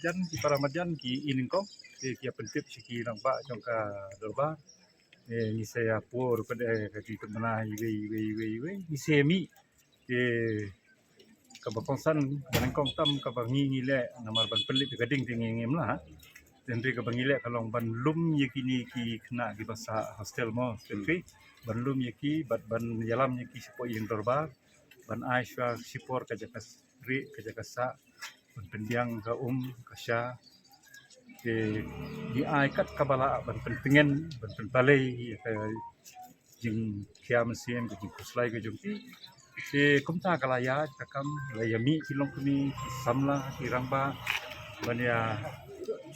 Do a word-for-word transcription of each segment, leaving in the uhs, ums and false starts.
Jan ki para marjan ki i nyngkong, ki ki pyntip sha ki rangbah jong ka dorbar. Eh, ngi sa ïa pur pat, eh, ka jingtip mana iwei iwei iwei iwei. Ngi sa ïa mih. Eh, kaba kongsan ba nyngkong tam kaba ngi ngi leh namar ban pynlip ïa ka ding te ngi ngim lah. Te hynrei kaba ngi leh ka long ban lum ïa kine ki khynnah kiba sah hostel mo, hostel fee. Ban lum ïa ki bad ban ïalam ïa ki shapoh ïing dorbar. Ban ai shuwa shipor ka jaka rieh ka jaka sah, ban pynbiang ka um ka sha. Te ngi ai kat kaba lah ban pyntngen, ban pynbalei ïa ka jingkhia mynsiem, ka jingkhuslai ka jong ki. Te kumta ka la ïaid ka kam, la ïa mih ki longkmie, ki samla, ki rangbah, ban ïa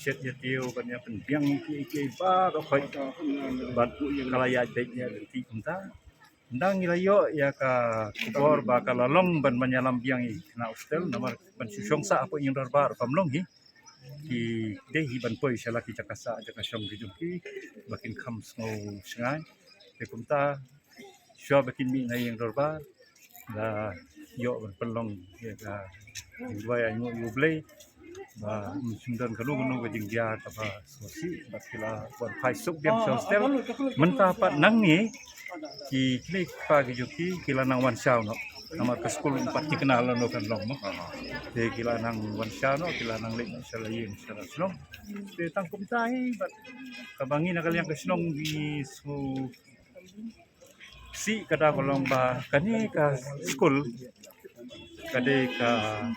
shet ïa tiew, ban ïa pynbiang ki ki ba da khoi. Bad ka la ïaid beit ïa ki kumta. Nda ngi la ïoh ïa ka khubor ba ka la long ban ban ïalam biang ïa ki khynnah hostel namar ban shu shong sah hapoh ïing dorbar kam long hi. Ki dei hi ban poi sha la ki jaka sah jaka shong ki jong ki ba kin kham sngew shngaiñ. Te kumta shuwa ba kin mih na ïing dorbar la ïoh ban pynlong ïa ka jingduwai ainguh ïa U Blei. Ba, mm, shim don kano kano ka jingjia kaba sngewsih bad ki la wan phai suk biang sha hostel. Mynta pat nangne ki kine ki kpa ki jong ki ki la nang wan shaw noh. Namar ka skul pat ki kena lano kan long mo. Te ki la nang wan shaw noh, ki la nang leit sha la ïing sha la shnong. Te tang kumta hi bad kaba ngi na ka liang ka shnong ngi sngew sih ka dei ka long ba kane ka skul ka dei ka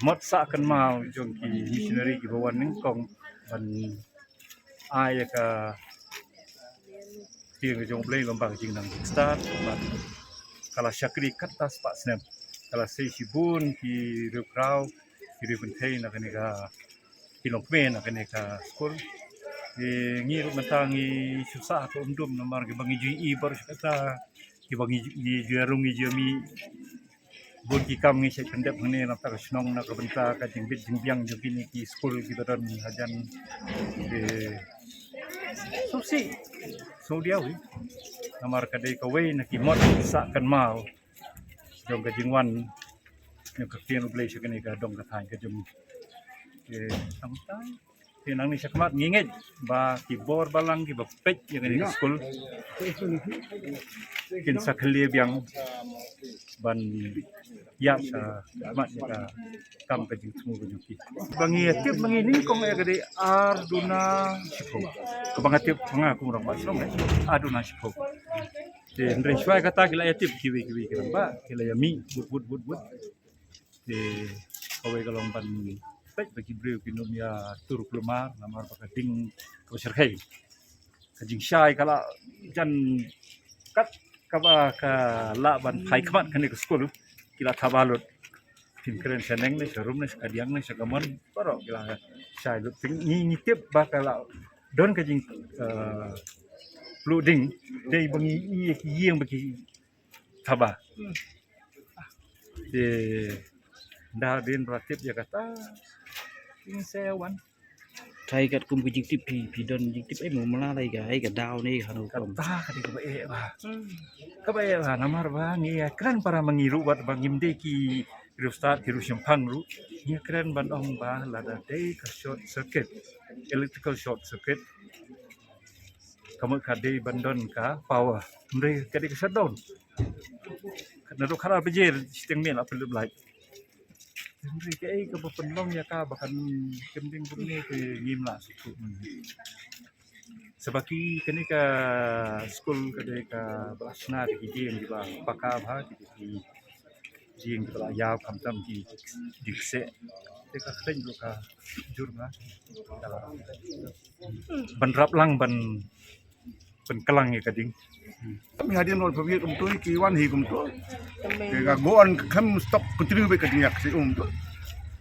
mot sah kynmaw jong ki missionary kiba wan nyngkong ban ai ïa ka tieng ka jong U Blei lyngba ka jingnang jingstad bad ka la shakri katta spah snem, ka la sei shibun ki riewkhraw ki riewkynthei na kane ka ki longkmie na kane ka skul. Te ngi ruh mynta ngi shu sah ha ka umdum namar kiba ngi ju ïohi baroh shi katta, kiba ngi ju, ngi ju ïarung ngi ju ïamih. Bun ki kam ngi shait pyndep hangne na ka bynta ka shnong na ka bynta ka jingbit jingbiang jong kine ki skul kiba don hajan. Te sngewsih, sngewdiaw hi namar ka dei kawei na ki mot sah kynmaw jong ka jingwan jong ka ktien U Blei sha kane ka dong ka thaiñ ka jong ngi. Te tang tang te nangne shakhmat ngi ngeit ba ki bor balang kiba peit ïa kane ka skul kin sa khyllie biang ban ïa shakhmat ïa ka kam ka jingthmu ka jong ki. Ba ngi ïa tip ba ngi nyngkong ïa ka dei ar duna shiphew. Kaba nga tip nga kum rangbah shnong eh ar duna shiphew. Te hynrei shuwa kata ki la ïa tip kiwei kiwei ki rangbah ki la ïa mih bud bud bud bud. Te kawei ka long ban peit ba ki briew kin ym ïa tur kulmar namar ba ka ding kaba shyrkhei. Ka jingshai ka la jan kat kaba ka la ban phai khmat kane ka skul ki la thaba lut. Phin kren sha neng ne sha rum ne sha kadiang ne sha kamon baroh ki la shai lut. Te ngi ngi tip ba ka la don ka jing, eh, pluh ding dei ba ngi ïa ki ïing ba ki thaba. Te nda dien ba la tip ïa kata. Kin sa wan. Trai katkum ka jingtip phi, phi don jingtip eh mo mala lai ka, eh ka daw ne ka hanu kam. Kata ka dei kaba eh ba. Kaba eh ba namar ba ngi ïa kren para ma ngi ruh wat ba ngim dei ki riewstad ki riewshemphang ruh. Ngi ïa kren ban ong ba lada dei ka short circuit, electrical short circuit. Ka mut ka dei ban don ka power. Hynrei ka dei ka shutdown. Naduh khatar baje shiteng miet la pynlip light. Hynrei kaei kaba pynlong ïa ka ba kan kynding kumne te ngim lah sngewthuh. Sa ba ki kane ka skul ka dei kaba la shna da ki dieng kiba paka bha, ki dei ki dieng kiba la ïaw khamtam ki dieng kseh. Te ka khlaiñ ruh ka jur bha. Ka la ban rap lang ban pynkylla ïa ka ding. Kami hadien wan pyrkhat kumtu ki wan hi kumtu. Te ka go on ka kham stop continue beit ka ding ïa ka si um tu.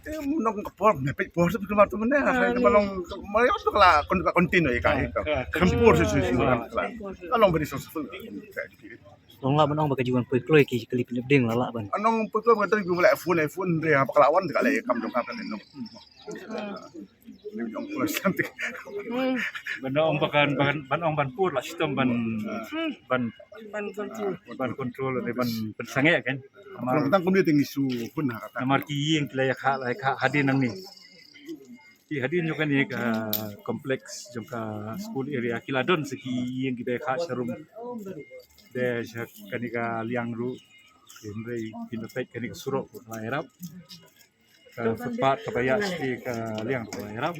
Te nong ka por ne peit por tu kumar tu mane ha ka long mari tu kala kon ka continue ïa ka hi ka. Kham por si si si wan kala. Ka long very successful. Long lah ban ong ba ka jiwan poi kloi ki kali pynlip ding lah lah ban. Anong poi kloi ka ding ki wala phone iPhone re ha ka la wan ka la ïa kam jong ka ka nong. Ban ong ba kan, ban, ban ong ban pur lah shitom ban, ban, ban control, ban control ne ban pynsangeh kan. Namar tang kumne te ngi shu hun ha kata. Namar ki ïing ki la ïa kha, la ïa kha hadien nangne. Hadien jong kane ka complex jong ka school area ki la don sa ki ïing kiba kha sharum. Te sha kane ka liang ruh hynrei pynpeit kane ka surok ka la ïarap. Ka footpath kaba ïa sha ka liang ka la ïarap.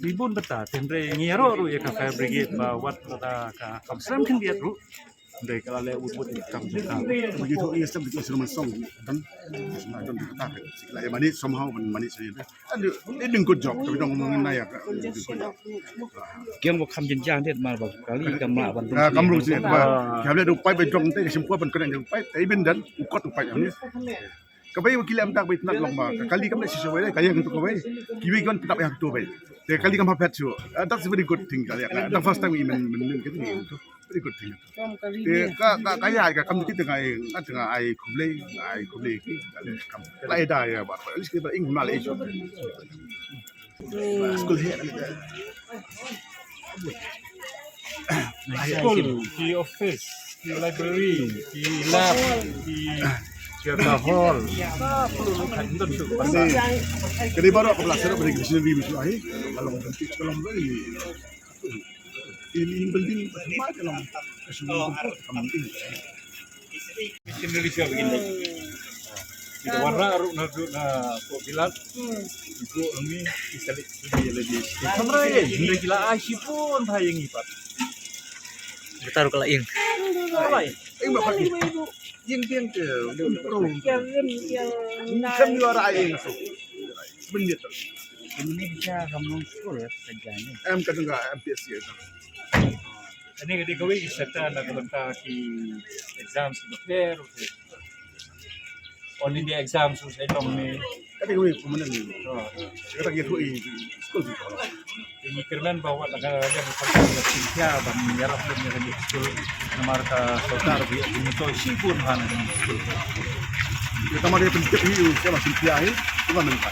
Ki bun bynta hynrei ngi ïaroh ruh ïa ka fire brigade ba wat lada ka kam slem khyndiat ruh. Hynrei ka la leh wut wut ïa ka kam jong ka. Bagi tu ïa slem bagi suruh mansong. Kan? Suruh mansong kita. Sila ïa manage somehow ban manage ïa. And they doing good job. Tapi dong ngomong na ïa ka. Kiang ba kham jynjar dit mar ba kali kam lah ban. Ah, kam ruh sini ba. Kiang leh du pipe ba jong te shim pua ban kena jong pipe. Te even dan ukot u pipe ni. Ka bai ki lem tak bai tnat long ba. Ka kali kam leh shisha bai ka yang tu ka bai. Ki bai kan tnat yang tu bai. Te kali kam hapet shu. Ah, that's a very good thing kali. Ah, the first time we men men men kiti. Very good thing. Te ka ka ka ya ka kam kiti ngai ngat ngai ai khublei ai khublei ki kali kam. Lai da ya ba. At least ki ba ing mal issue. School hi. School, ki office, ki library, ki lab, ki theater hall. Ka dei baroh ka ba la set up bad ki machinery machine ahi. Ka long ka long very. Ini building ma ka long. Ka long. Machinery siap begini. Kita warna ruh na ruh na kok kilat. Ibu ini kita lihat dia lagi. Kamera ya, ini gila asyik pun hai yang ipat. Kita ruh kala ing. Alai. Ing ba pagi. Yang yang ke pro. Yang yang. Kan juara aing so. Bendit. Ini bisa kamu school ya kerjanya. Em kadang M P S C ya. Kane ka dei kawei ki sector na ka bynta ki exams ki ba pher. All India exams u sa long ni. Ka dei kawei permanent ni. Ka dei kawei kawei school ni. Ngi kyrmen ba wat la ka dei ka sorkar ka synkhia ban ïarap lem ïa kane ka school. Namar ka sorkar ba ïa ka ngi to shibun ha kane ka school. Ïa tamar ïa pyntip hi u ka synkhia hi. Kuma mynta.